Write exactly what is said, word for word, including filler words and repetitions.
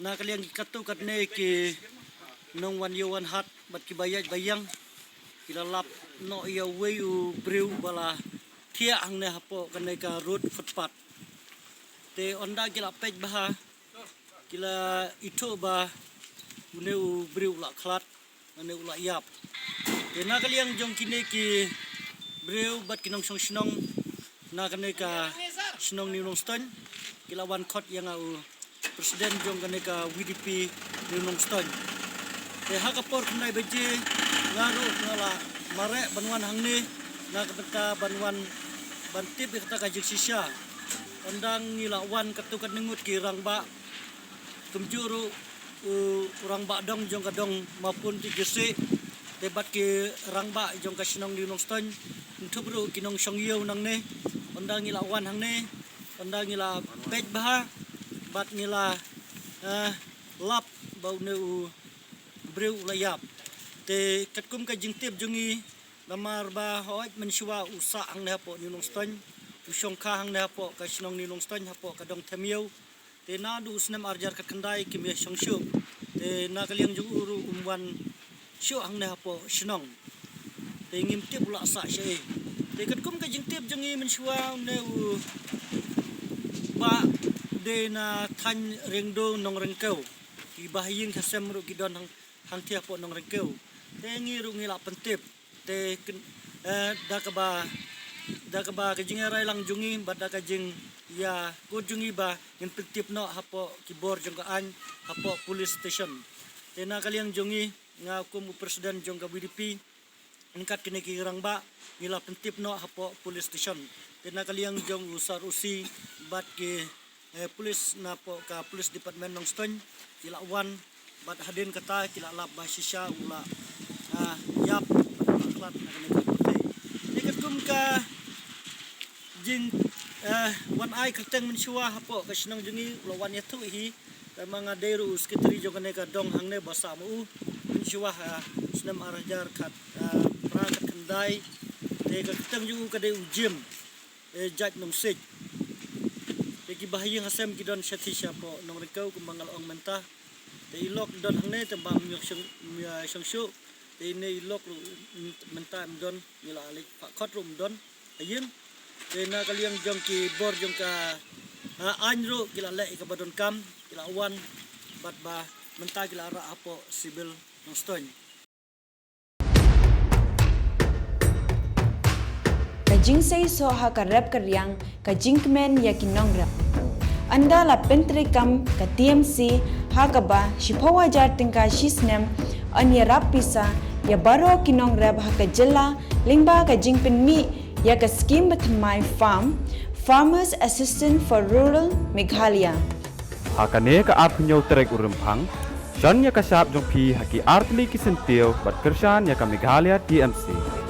Na ka liang katto katne ki nongwan ïew wan hat bad kiba ïaid ba ïeng, ki la lap noh ïa uwei u briew ba la thiah hangne hapoh kane ka road footpath. Te ynda ki la peit bha, ki la ithuh ba une u briew u la khlad, une u la ïap. Te na ka liang jong kine ki briew bad ki nongshong shnong na kane ka shnong New Nongstoiñ, ki la wan khot ïa nga u president jong kane ka V D P New Nongstoiñ. Te ha ka por khyndai baje nga ruh nga la mareh ban wan hangne na ka bynta ban wan ban tip ïa kata ka jingshisha. Ynda ngi la wan katto katne ngut ki rangbah, kumjuh ruh u rangbah dong jong ka dong Mawphun Tieng Jyrsieh, te bad ki rangbah jong ka shnong New Nongstoiñ, kumjuh ruh ki nongshong ïew nangne. Ynda ngi la wan hangne, ynda ngi la peit bha bad ngi la, eh, lap ba une u briew u la ïap. Te katkum ka jingtip jong ngi, namar ba hooid mynshuwa u sah hangne hapoh New Nongstoiñ, u shongkha hangne hapoh ka shnong New Nongstoiñ, hapoh ka dong Themïew. Te naduh u snem ar hajar khatkhyndai kim ïashong shuh. Te na ka liang jong u ruh um wan shuh hangne hapoh shnong. Te ngim tip u la sah shaei. Te katkum ka jingtip jong ngi mynshuwa une u bah dei na thaiñ Riangdo Nongryngkew. Ki bahaïing hasem ruh ki don hang, hangthie hapoh Nongryngkew. Te ngi ruh ngi la pyntip. Te kyn-, eh, da kaba, da kaba ka jingïarai lang jong ngi bad da ka jingïakut jong ngi ba ngin pyntip noh hapoh ki bor jong ka aiñ, hapoh police station. Te na ka liang jong ngi, nga kum u president jong ka V D P, ryngkat kine ki rangbah, ngi la pyntip noh hapoh police station. Te na ka liang jong u Sir O C bad ki, eh, police napoh ka police department Nongstoiñ, ki la wan bad hadien kata ki la lap ba shisha u la, ah, ïap bad u la khlad na kane ka pyrthei. Te katkum ka jing, eh, wan ai kyrteng mynshuwa hapoh ka shnong jong ngi u la wan ïathuh hi. Te ma nga dei ruh u secretary jong kane ka dong hangne ba sah ma u mynshuwa ha snem ar hajar khat, ah, phra khatkhyndai. Te ka kyrteng jong u ka dei u Jim, eh, Jait Nongsiej. Te ki bahaïing hasem ki don shathie shapoh Nongryngkew kumba nga la ong mynta. Te i lok don hangne te bam ïoh shong, ïoh shong shuh. Te ine i lok ruh mynta em don, ngi la leit phah khot ruh em don. Haïing. Te na ka liang jong ki bor jong ka, ah, aiñ ruh ki la leh ïa kaba donkam, ki la wan bad ba mynta ki la rah hapoh civil Nongstoiñ. Ka jingseisoh ha ka rep ka riang, ka jingkmen ïa ki nongrep. Ynda la pyntreikam ka T M C ha kaba shiphew hajar tyngka shi snem, yn ïarap pisa ïa baroh ki nongrep ha ka jylla lyngba ka jingpynmih ïa ka skhim bathymmai farm, Farmers Assistance for Rural Meghalaya. Ha kane ka arphew hynñiew tarik u Rymphang, shon ïa ka shap jong phi ha ki artylli ki syntiew bad kyrshan ïa ka Meghalaya T M C.